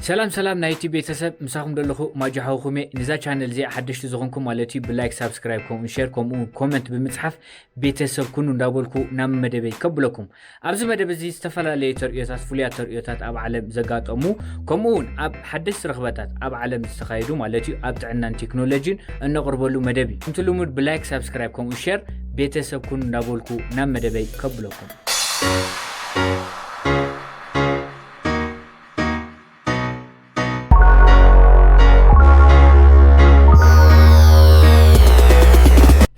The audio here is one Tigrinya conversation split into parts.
ሰላም ሰላም ናይቲ ቤተሰብ፣ ምሳኹም ደለኹ ማጃ ሓውኹም እየ። ንዛ ቻነል እዚኣ ሓደሽቲ ዝኾንኩም ማለት እዩ፣ ብላይክ፣ ሳብስክራይብ፣ ከምኡ ሼር፣ ከምኡ ኮመንት ብምጽሓፍ ቤተሰብ ኩኑ እንዳበልኩ ናብ መደበይ ከብለኩም። ኣብዚ መደብ እዚ ዝተፈላለዩ ተርእዮታት፣ ፍሉያት ተርእዮታት ኣብ ዓለም ዘጋጠሙ፣ ከምኡ እውን ኣብ ሓደሽቲ ረኽበታት ኣብ ዓለም ዝተኻየዱ ማለት እዩ፣ ኣብ ጥዕናን ቴክኖሎጂን እነቕርበሉ መደብ እዩ። ከምቲ ልሙድ ብላይክ፣ ሳብስክራይብ፣ ከምኡ ሼር ቤተሰብ ኩኑ እንዳበልኩ ናብ መደበይ ከብለኩም።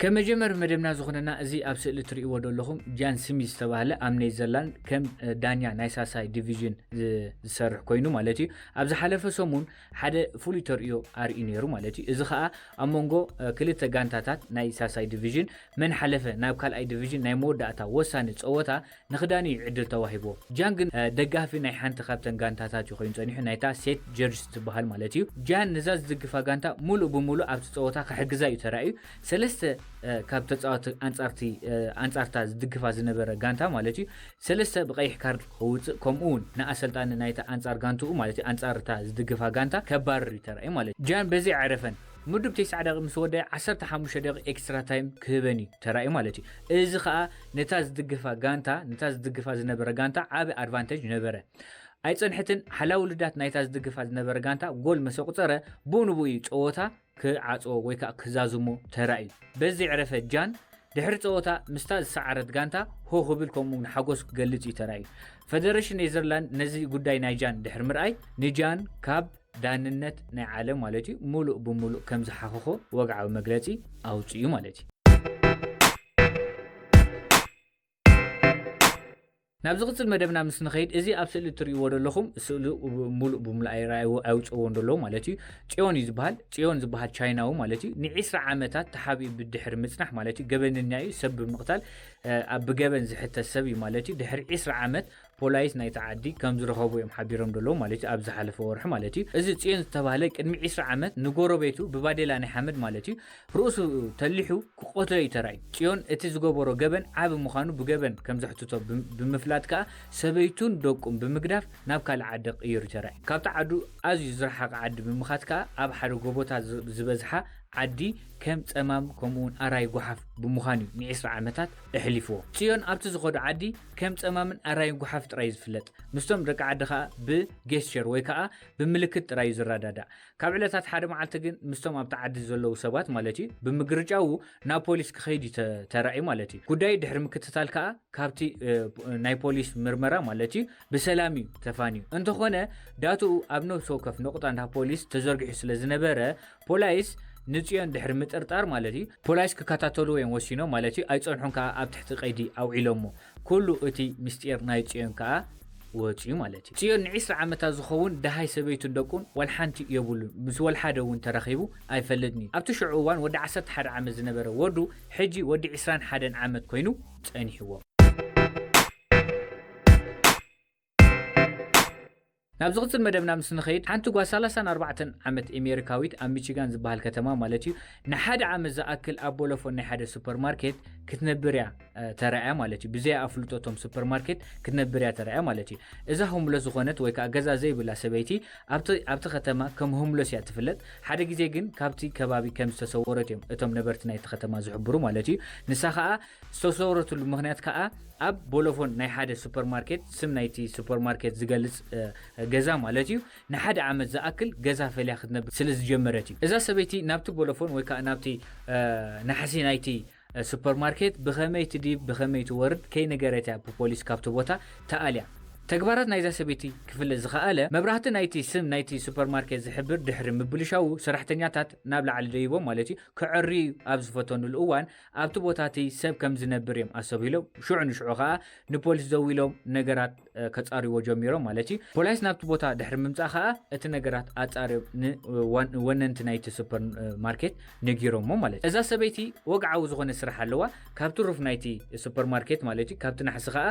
ከመጀመር መደብና ዝኾነና፣ እዚ ኣብ ስእሊ ትርእይዎ ዘለኹም ጃን ስሚዝ ዝተባህለ ኣብ ኔዘርላንድ ከም፣ እ፣ ዳኛ ናይ ሳሳይ ዲቪዥን ዝ-፣ ዝሰርሕ ኮይኑ ማለት እዩ። ኣብ ዝሓለፈ ሰሙን ሓደ ፍሉይ ተርእዮ ኣርኢ ነይሩ ማለት እዩ። እዚ ኸኣ ኣብ መንጎ፣ እ፣ ክልተ ጋንታታት ናይ ሳሳይ ዲቪዥን መን ሓለፈ ናብ ካልኣይ ዲቪዥን ናይ መወዳእታ ወሳኒ ጸወታ ንኽዳኒ እዩ ዕድል ተዋሂብዎ። ጃን ግን፣ እ፣ ደጋፊ ናይ ሓንቲ ካብተን ጋንታታት እዩ ኮይኑ ጸኒሑ፣ ናይታ ሴት ጀርጅስ ትበሃል ማለት እዩ። ጃን ነዛ ዝድግፋ ጋንታ ሙሉእ ብሙሉእ ኣብቲ ጸወታ ክሕግዛ እዩ ተራእዩ። ሰለስተ፣ እ፣ ካብ ተጻወቲ ኣንጻርቲ፣ እ፣ ኣንጻርታ ዝድግፋ ዝነበረ ጋንታ ማለት እዩ፣ ሰለስተ ብቐይሕ ካርድ ከውጽእ፣ ከምኡ እውን ንኣሰልጣኒ ናይታ ኣንጻር ጋንትኡ ማለት እዩ፣ ኣንጻርታ ዝድግፋ ጋንታ ከባርር እዩ ተራእዩ ማለት እዩ። ጃን በዚ ኣይዕረፈን። ምዱብ ተስዓ ደቂቕ ምስ ወደአ፣ ዓሰርተ ሓሙሽተ ደቂቕ ኤክስትራ ታይም ክህበን እዩ ተራእዩ ማለት እዩ። እዚ ኸኣ ነታ ዝድግፋ ጋንታ፣ ነታ ዝድግፋ ዝነበረ ጋንታ ዓቢ ኣድቫንቴጅ ነበረ። ኣይጸንሐትን፣ ሓላው ልዳት ናይታ ዝድግፋ ዝነበረ ጋንታ ጎል ምስ ኣቑጸረ፣ ብኡ ንብኡ እዩ ጸወታ ክዓጽዎ ወይ ከኣ ክዛዝሞ ተራእዩ። በዚ ዕረፈ ጃን ድሕሪ ጸወታ ምስታ ዝሰዓረት ጋንታ ሆ ክብል፣ ከምኡ እውን ሓጎስ ክገልጽ እዩ ተራእዩ። ፈደረሽን ኔዘርላንድ ነዚ ጉዳይ ናይ ጃን ድሕሪ ምርኣይ፣ ንጃን ካብ ዳንነት ናይ ዓለም ማለት እዩ፣ ሙሉእ ብሙሉእ ከም ዝሓኸኾ ወግዓዊ መግለጺ ኣውጺኡ ማለት እዩ። ናብ ዝቕጽል መደብና ምስ ንኸይድ፣ እዚ ኣብ ስእሊ እትርእይዎ ዘለኹም፣ ስእሊ ሙሉእ ብሙሉእ ኣይረኣይዎ-፣ ኣይውጽእዎን ዘለዉ ማለት እዩ። ጽዮን እዩ ዝበሃል። ጽዮን ዝበሃል ቻይናዊ ማለት እዩ። ንዒስራ ዓመታት ተሓቢኡ ብድሕሪ ምጽናሕ ማለት እዩ፣ ገበነኛ እዩ፣ ሰብ ብምቕታል፣ እ፣ ኣብ ብገበን ዝሕተት ሰብ እዩ ማለት እዩ። ድሕሪ ዒስራ ዓመት ፖላይስ ናይቲ ዓዲ ከም ዝረኸቡ እዮም ሓቢሮም ዘለዉ ማለት እዩ፣ ኣብ ዝሓለፈ ወርሒ ማለት እዩ። እዚ ጽዮን ዝተባህለ ቅድሚ ዒስራ ዓመት ንጎረቤቱ ብባዴላ ናይ ሓመድ ማለት እዩ፣ ርእሱ ተሊሑ ክቐትሎ እዩ ተራእዩ። ጽዮን እቲ ዝገበሮ ገበን ዓቢ ምዃኑ ብገበን ከም ዘሕትቶ ብም-፣ ብምፍላጥ ከኣ ሰበይቱን ደቁን ብምግዳፍ ናብ ካልእ ዓዲ ክቕይር እዩ ተራእዩ። ካብቲ ዓዱ ኣዝዩ ዝረሓቐ ዓዲ ብምኻድ ከኣ ኣብ ሓደ ጎቦታት ዝ-፣ ዝበዝሓ ዓዲ ከም ጸማም ከምኡውን ኣራይ ጓሓፍ ብምዃን እዩ ንዒስራ ዓመታት ኣሕሊፍዎ። ጽዮን ኣብቲ ዝኸዶ ዓዲ ከም ጸማምን ኣራይን ጓሓፍ ጥራይ እዩ ዝፍለጥ። ምስቶም ደቂ ዓዲ ከኣ ብጌስቸር ወይ ከኣ ብምልክት ጥራይ እዩ ዝረዳዳእ። ካብ ዕለታት ሓደ መዓልቲ ግን ምስቶም ኣብቲ ዓዲ ዘለዉ ሰባት ማለት እዩ፣ ብምግርጫዉ ናብ ፖሊስ ክኸይድ እዩ ተ-፣ ተራእዩ ማለት እዩ። ጉዳይ ድሕሪ ምክትታል ከኣ ካብቲ፣ እ፣ ናይ ፖሊስ ምርመራ ማለት እዩ፣ ብሰላም እዩ ተፋንዩ። እንተኾነ ዳትኡ ኣብ ነፍሲ ወከፍ ነቑጣ እንዳ ፖሊስ ተዘርጊሑ ስለ ዝነበረ፣ ፖላይስ ንጽዮን ድሕሪ ምጥርጣር ማለት እዩ፣ ፖላይስ ክከታተልዎ እዮም ወሲኖም ማለት እዩ። ኣይጸንሑን ከኣ ኣብ ትሕቲ ቀይዲ ኣውዒሎሞ። ኩሉ እቲ ምስጢር ናይ ጽዮን ከኣ ወጺኡ ማለት እዩ። ጽዮን ንዒስራ ዓመታት ዝኸውን ደሃይ ሰበይቱን ደቁን ዋላ ሓንቲ የብሉን። ምስ ዋላ ሓደ እውን ተራኺቡ ኣይፈልጥን እዩ። ኣብቲ ሽዑ እዋን ወዲ ዓሰርተ ሓደ ዓመት ዝነበረ ወዱ፣ ሕጂ ወዲ ዕስራን ሓደን ዓመት ኮይኑ ጸኒሕዎ። ናብ ዝቕጽል መደብና ምስ ንኸይድ፣ ሓንቲ ጓል ሰላሳን ኣርባዕተን ዓመት ኣሜሪካዊት ኣብ ሚቺጋን ዝበሃል ከተማ ማለት እዩ፣ ንሓደ ዓመት ዝኣክል ኣብ ቦሎፎን ናይ ሓደ ሱፐርማርኬት ክትነብር እያ፣ እ፣ ተራእያ ማለት እዩ። ብዘይ ኣፍልጦ እቶም ሱፐርማርኬት ክትነብር እያ ተራእያ ማለት እዩ። እዛ ሆምለስ ዝኾነት ወይ ከኣ ገዛ ዘይብላ ሰበይቲ ኣብቲ፣ ኣብቲ ከተማ ከም ሆምለስ እያ ትፍለጥ። ሓደ ግዜ ግን ካብቲ ከባቢ ከም ዝተሰወረት እዮም እቶም ነበርቲ ናይቲ ከተማ ዝሕብሩ ማለት እዩ። ንሳ ከኣ ዝተሰወረትሉ ምኽንያት ከኣ ኣብ ቦሎፎን ናይ ሓደ ሱፐርማርኬት፣ ስም ናይቲ ሱፐርማርኬት ዝገልጽ፣ እ፣ ገዛ ማለት እዩ፣ ንሓደ ዓመት ዝኣክል ገዛ ፈልያ ክትነብር ስለ ዝጀመረት እዩ። እዛ ሰበይቲ ናብቲ ቦሎፎን ወይ ከኣ ናብቲ፣ እ፣ ናሕሲ ናይቲ፣ እ፣ ሱፐርማርኬት ብኸመይ ትድይብ ብኸመይ ትወርድ ከይነገረት እያ ብፖሊስ ካብቲ ቦታ ተኣልያ። ተግባራት ናይዛ ሰበይቲ ክፍለጥ ዝኸኣለ፣ መብራህቲ ናይቲ ስም ናይቲ ሱፐርማርኬት ዝሕብር ድሕሪ ምብልሻዉ፣ ሰራሕተኛታት ናብ ላዕሊ ደይቦም ማለት እዩ፣ ከዐርዩ ኣብ ዝፈተኑሉ እዋን፣ ኣብቲ ቦታ እቲ ሰብ ከም ዝነብር እዮም ኣስተብሂሎም። ሽዑ ንሽዑ ከኣ ንፖሊስ ደዊሎም ነገራት፣ እ፣ ከጻርይዎ ጀሚሮም ማለት እዩ። ፖሊስ ናብቲ ቦታ ድሕሪ ምምጻእ ከኣ እቲ ነገራት ኣጻርዮም ን-፣ ዋን-፣ ወነንቲ ናይቲ ሱፐር፣ እ፣ ማርኬት ነጊሮሞ ማለት እዩ። እዛ ሰበይቲ ወግዓዊ ዝኾነ ስራሕ ኣለዋ። ካብ ትሩፍ ናይቲ ሱፐር ማርኬት ማለት እዩ፣ ካብቲ ናሕሲ ከኣ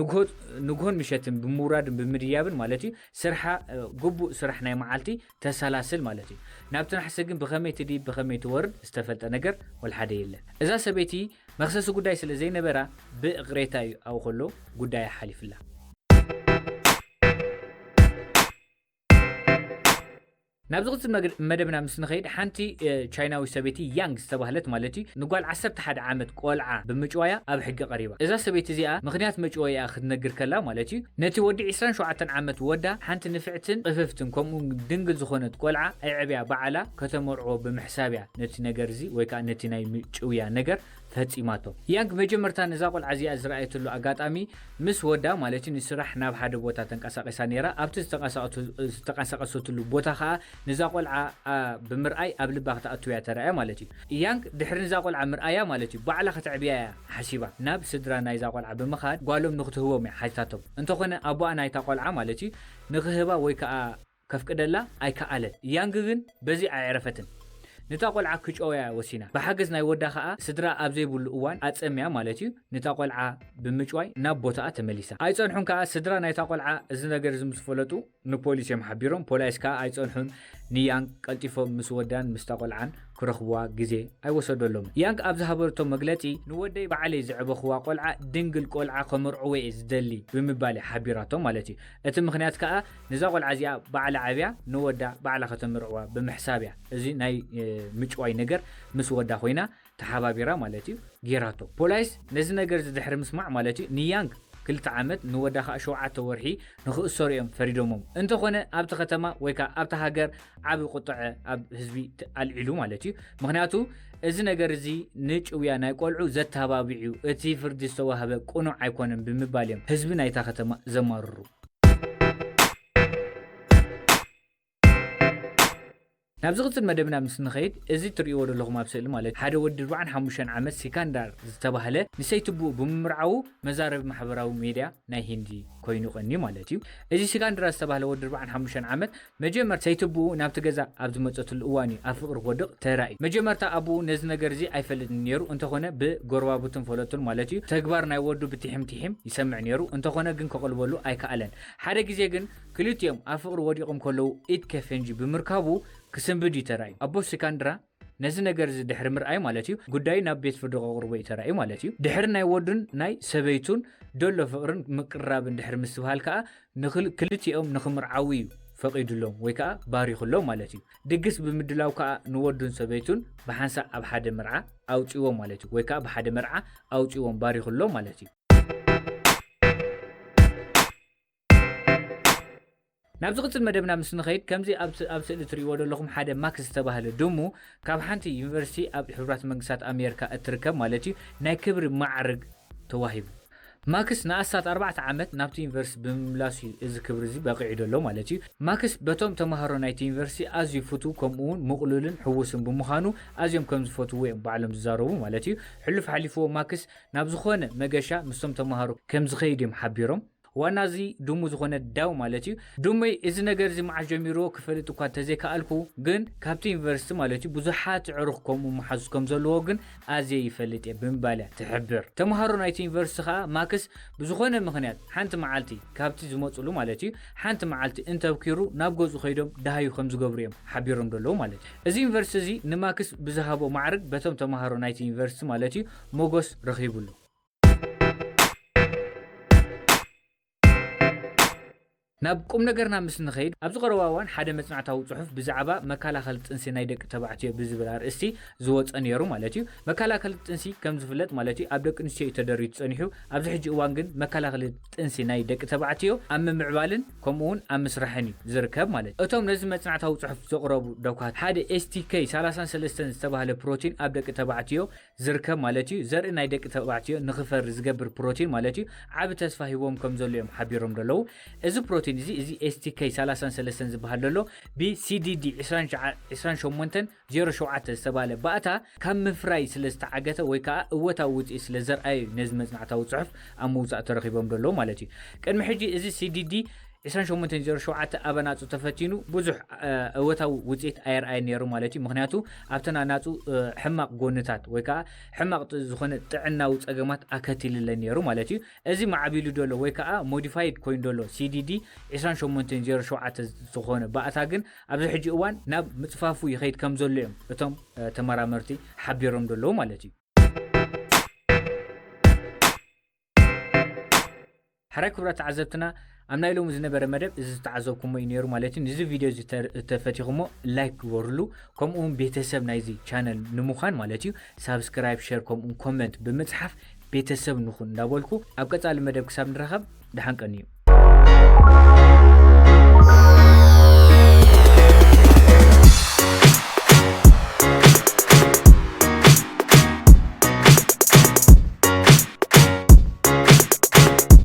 ንግሆ-፣ ንግሆን ምሸትን ብምውራድን ብምድያብን ማለት እዩ፣ ስርሓ፣ እ፣ ግቡእ ስራሕ ናይ መዓልቲ ተሰላስል ማለት እዩ። ናብቲ ናሕሲ ግን ብኸመይ ትድይብ ብኸመይ ትወርድ ዝተፈልጠ ነገር ወላ ሓደ የለን። እዛ ሰበይቲ መኽሰሲ ጉዳይ ስለ ዘይነበራ ብእቕሬታ እዩ ኣብኡ ከሎ ጉዳያ ሓሊፍላ። ናብ ዝቕጽል መደብና ምስ ንኸይድ፣ ሓንቲ ቻይናዊ ሰበይቲ ያንግ ዝተባህለት ማለት እዩ፣ ንጓል ዓሰርተ ሓደ ዓመት ቆልዓ ብምጭዋያ ኣብ ሕጊ ቀሪባ። እዛ ሰበይቲ እዚኣ ምኽንያት መጭወይኣ ክትነግር ከላ ማለት እዩ፣ ነቲ ወዲ ዕስራን ሸውዓተን ዓመት ወዳ ሓንቲ ንፍዕትን ቅፍፍትን ከምኡ ድንግል ዝኾነት ቆልዓ ኣዕብያ ባዕላ ከተመርዕዎ ብምሕሳብ እያ ነቲ ነገር እዚ ወይ ከዓ ነቲ ናይ ምጭውያ ነገር ፈጺማቶ። ያንግ መጀመርታ ነዛ ቆልዓ እዚኣ ዝረኣየትሉ ኣጋጣሚ ምስ ወዳ ማለት እዩ ንስራሕ ናብ ሓደ ቦታ ተንቀሳቒሳ ነይራ። ኣብቲ ዝተንቀሳቐሰትሉ ቦታ ከዓ ነዛ ቆልዓ ብምርኣይ ኣብ ልባ ክትኣትው እያ ተራእያ ማለት እዩ። ያንግ ድሕሪ ነዛ ቆልዓ ምርኣያ ማለት እዩ ባዕላ ከተዕብያ እያ ሓሲባ ናብ ስድራ ናይዛ ቆልዓ ብምኻድ ጓሎም ንክትህቦም እያ ሓቲታቶም። እንተኾነ ኣቦኣ ናይታ ቆልዓ ማለት እዩ ንክህባ ወይ ከዓ ከፍቅደላ ኣይከኣለን። ያንግ ግን በዚ ኣየዕረፈትን። ነታ ቆልዓ ክጨወያ ወሲና። ብሓገዝ ናይ ወዳ ከኣ ስድራ ኣብ ዘይብሉ እዋን ኣጸምያ ማለት እዩ። ነታ ቆልዓ ብምጭዋይ ናብ ቦታኣ ተመሊሳ። ኣይጸንሑን ከኣ ስድራ ናይታ ቆልዓ እዚ ነገር እዚ ምስ ፈለጡ ንፖሊስ እዮም ሓቢሮም። ፖላይስ ከኣ ኣይጸንሑን ንያንግ ቀልጢፎም ምስ ወዳን ምስታ ቆልዓን ክረኽብዋ ግዜ ኣይወሰደሎም። ያንግ ኣብ ዝሃበቶ መግለጺ ንወደይ ባዕለይ ዘዕበኽዋ ቆልዓ ድንግል ቆልዓ ከመርዕዎ እየ ዝደሊ ብምባል እያ ሓቢራቶም ማለት እዩ። እቲ ምኽንያት ከኣ ነዛ ቆልዓ እዚኣ ባዕላ ዓብያ ንወዳ ባዕላ ከተምርዕዋ ብምሕሳብ እያ እዚ ናይ ምጭዋይ ነገር ምስ ወዳ ኮይና ተሓባቢራ ማለት እዩ ጌራቶ። ፖላይስ ነዚ ነገር እዚ ድሕሪ ምስማዕ ማለት እዩ ንያንግ ክልተ ዓመት ንወዳ ከዓ ሸውዓተ ወርሒ ንክእሰሩ እዮም ፈሪዶሞም። እንተኾነ ኣብቲ ከተማ ወይ ከዓ ኣብቲ ሃገር ዓብ ቁጥዐ ኣብ ህዝቢ ኣልዒሉ ማለት እዩ። ምክንያቱ እዚ ነገር እዚ ንጭውያ ናይ ቆልዑ ዘተባቢዕ እዩ፣ እቲ ፍርዲ ዝተዋህበ ቅኑዕ ኣይኮነን ብምባል እዮም ህዝቢ ናይታ ከተማ ዘማርሩ። ናብ ዝቕጽል መደብና ምስ ንኸይድ እዚ ትርእይዎ ዘለኹም ኣብ ስእሊ ማለት ሓደ ወዲ ኣርባዓን ሓሙሽተን ዓመት ሲካንዳር ዝተባህለ ንሰይትብኡ ብምምርዓዉ መዛረቢ ማሕበራዊ ሜድያ ናይ ሂንዲ ኮይኑ ቀኒ ማለት እዩ። እዚ ሲካንድራ ዝተባህለ ወዲ ኣርባዓን ሓሙሽተን ዓመት መጀመር ሰይትብኡ ናብቲ ገዛ ኣብ ዝመጸትሉ እዋን እዩ ኣብ ፍቕሪ ክወድቕ ተራእዩ። መጀመርታ ኣቦኡ ነዚ ነገር እዚ ኣይፈልጥን ነይሩ፣ እንተኾነ ብጎረባብቱን ፈለጡን ማለት እዩ ተግባር ናይ ወዱ ብቲሒም ቲሒም ይሰምዕ ነይሩ። እንተኾነ ግን ከቕልበሉ ኣይከኣለን። ሓደ ግዜ ግን ክልቲኦም ኣብ ፍቕሪ ወዲቖም ከለዉ ኢድ ከፈንጂ ብምርካቡ ክስንብድ እዩ ተራእዩ። ኣቦ ሲካንድራ ነዚ ነገር እዚ ድሕሪ ምርኣይ ማለት እዩ ጉዳዩ ናብ ቤት ፍርዲ ከቕርቦ እዩ ተራእዩ ማለት እዩ። ድሕሪ ናይ ወዱን ናይ ሰበይቱን ደሎ ፍቕርን ምቅርራብን ድሕሪ ምስትብሃል ከኣ ንክል- ክልቲኦም ንክምርዓዊ እዩ ፈቒዱሎም ወይ ከኣ ባሪኹሎም ማለት እዩ። ድግስ ብምድላው ከኣ ንወዱን ሰበይቱን ብሓንሳእ ኣብ ሓደ መርዓ ኣውፅዎም ማለት እዩ ወይ ከኣ ብሓደ መርዓ ኣውፅዎም ባሪኹሎም ማለት እዩ። ናብ ዝቕጽል መደብና ምስ ንኸይድ ከምዚ ኣብ ስ- ኣብ ስእሊ ትርእይዎ ዘለኹም ሓደ ማክስ ዝተባህለ ድሙ ካብ ሓንቲ ዩኒቨርሲቲ ኣብ ሕቡራት መንግስታት ኣሜሪካ እትርከብ ማለት እዩ ናይ ክብሪ ማዕርግ ተዋሂቡ። ማክስ ንኣስታት ኣርባዕተ ዓመት ናብቲ ዩኒቨርሲቲ ብምምላሱ እዩ እዚ ክብሪ እዚ በቒዑ ዘሎ ማለት እዩ። ማክስ በቶም ተምሃሮ ናይቲ ዩኒቨርሲቲ ኣዝዩ ፍቱው ከምኡ እውን ምቕሉልን ሕዉስን ብምዃኑ ኣዝዮም ከም ዝፈትውዎ እዮም ባዕሎም ዝዛረቡ ማለት እዩ። ሕሉፍ ሓሊፍዎ ማክስ ናብ ዝኾነ መገሻ ምስቶም ተምሃሮ ከም ዝኸይድ እዮም ሓቢሮም። ዋና እዚ ድሙ ዝኾነ ዳው ማለት እዩ። ድሙይ እዚ ነገር እዚ መዓስ ጀሚርዎ ክፈልጥ እኳ እንተዘይከኣልኩ ግን ካብቲ ዩኒቨርሲቲ ማለት እዩ ብዙሓት ዕሩኽ ከምኡ መሓዙት ከም ዘለዎ ግን ኣዝየ ይፈልጥ እየ ብምባል እያ ትሕብር። ተምሃሮ ናይቲ ዩኒቨርሲቲ ከኣ ማክስ ብዝኾነ ምኽንያት ሓንቲ መዓልቲ ካብቲ ዝመፅሉ ማለት እዩ ሓንቲ መዓልቲ እንተብኪሩ ናብ ገዝኡ ከይዶም ደሃዩ ከም ዝገብሩ እዮም ሓቢሮም ዘለዉ ማለት እዩ። እዚ ዩኒቨርሲቲ እዚ ንማክስ ብዝሃቦ ማዕርግ በቶም ተምሃሮ ናይቲ ዩኒቨርሲቲ ማለት እዩ ሞጎስ ረኺቡሉ። ናብ ቁም ነገርና ምስ ንኸይድ ኣብዚ ቀረባ እዋን ሓደ መጽናዕታዊ ጽሑፍ ብዛዕባ መከላኸሊ ጥንሲ ናይ ደቂ ተባዕትዮ ብዝብል ኣርእስቲ ዝወጸ ነይሩ ማለት እዩ። መከላኸሊ ጥንሲ ከም ዝፍለጥ ማለት እዩ ኣብ ደቂ ኣንስትዮ እዩ ተደሪቱ ጸኒሑ። ኣብዚ ሕጂ እዋን ግን መከላኸሊ ጥንሲ ናይ ደቂ ተባዕትዮ ኣብ ምምዕባልን ከምኡ እውን ኣብ ምስራሕን እዩ ዝርከብ ማለት እዩ። እቶም ነዚ መጽናዕታዊ ጽሑፍ ዘቕረቡ ደኳት ሓደ S T K ሰላሳን ሰለስተን ዝተባህለ ፕሮቲን ኣብ ደቂ ተባዕትዮ ዝርከብ ማለት እዩ ዘርኢ ናይ ደቂ ተባዕትዮ ንክፈሪ ዝገብር ፕሮቲን ማለት እዩ ዓቢ ተስፋ ሂቦም ከም ዘሎ እዮም ሓቢሮም ዘለዉ። እዚ ፕሮቲን እዚ እዚ S T K ሰላሳን ሰለስተን ዝበሃል ዘሎ ብ C D D ዕስራን ሸሞንተን ዜሮ ሸውዓተ ዝተባለ ባእታ ካብ ምፍራይ ስለ ዝተዓገተ ወይ ከዓ እወታዊ ውፅኢት ስለ ዘርኣየ እዩ ነዚ መፅናዕታዊ ፅሑፍ ኣብ ምውፃእ ተረኺቦም ዘለዉ ማለት እዩ። ቅድሚ ሕጂ እዚ C D D ዕስራን ሸሞንተን ዜሮ ሸውዓተ ኣብ ኣናፁ ተፈቲኑ ብዙሕ እወታዊ ውፅኢት ኣየርኣየ ነይሩ ማለት እዩ። ምክንያቱ ኣብተን ኣናፁ ሕማቕ ጎንታት ወይ ከዓ ሕማቕ ዝኾነ ጥዕናዊ ፀገማት ኣከቲልለን ነይሩ ማለት እዩ። እዚ ማዕቢሉ ደሎ ወይ ከዓ ሞዲፋይድ ኮይኑ ደሎ C D D ዕስራን ሸሞንተን ዜሮ ሸውዓተ ዝኾነ ባእታ ግን ኣብዚ ሕጂ እዋን ናብ ምፅፋፉ ይኸይድ ከም ዘሎ እዮም እቶም ተመራመርቲ ሓቢሮም ደለዉ ማለት እዩ። ሕራይ ክቡራት ተዓዘብትና ኣብ ናይ ሎሚ ዝነበረ መደብ እዚ ዝተዓዘብኩሞ እዩ ነይሩ ማለት እዩ። ንዚ ቪድዮ እዚ ተፈቲኹሞ ላይክ ግበሩሉ። ከምኡ እውን ቤተሰብ ናይዚ ቻነል ንምዃን ማለት እዩ ሳብስክራይብ፣ ሸር፣ ከምኡ ኮመንት ብምፅሓፍ ቤተሰብ ንኹን እንዳበልኩ ኣብ ቀፃሊ መደብ ክሳብ ንራኸብ ደሓን ቀንዩ።